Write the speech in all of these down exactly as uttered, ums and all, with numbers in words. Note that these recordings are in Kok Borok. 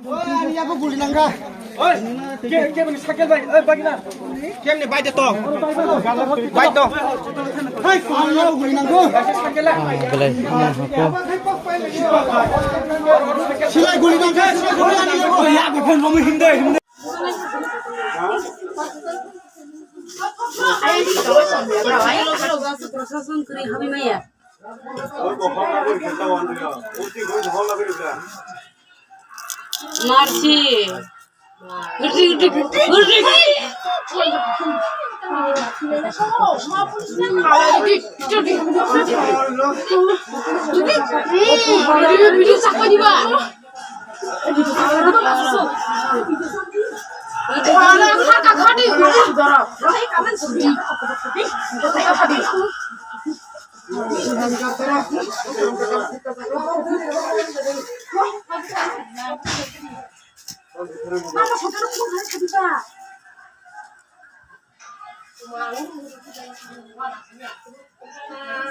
Oi, ani yago guli nangga. Oi, ke, ke bini cycle bai, oi, bagina. Kemni bai de to? Bai to. Hai, kong lo guli nanggo. Cycle la. Ah, belai. Silai guli nangga, silai guli nangga. Ya, bukan kamu hindai, hindai. Proshashan kri habi maya. Marsi. Gurdi, gurdi, gurdi.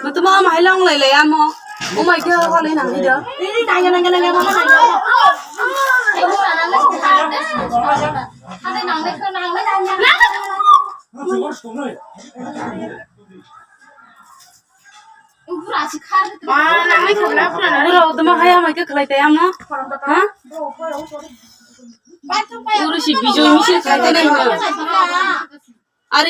Mutuma mahai long lai lai amo. Umai khe hole nang di do. Bura, utuma haya mai khe khlai taya mo? Ha? Uru si bijoi misil khlai taya mo? Ari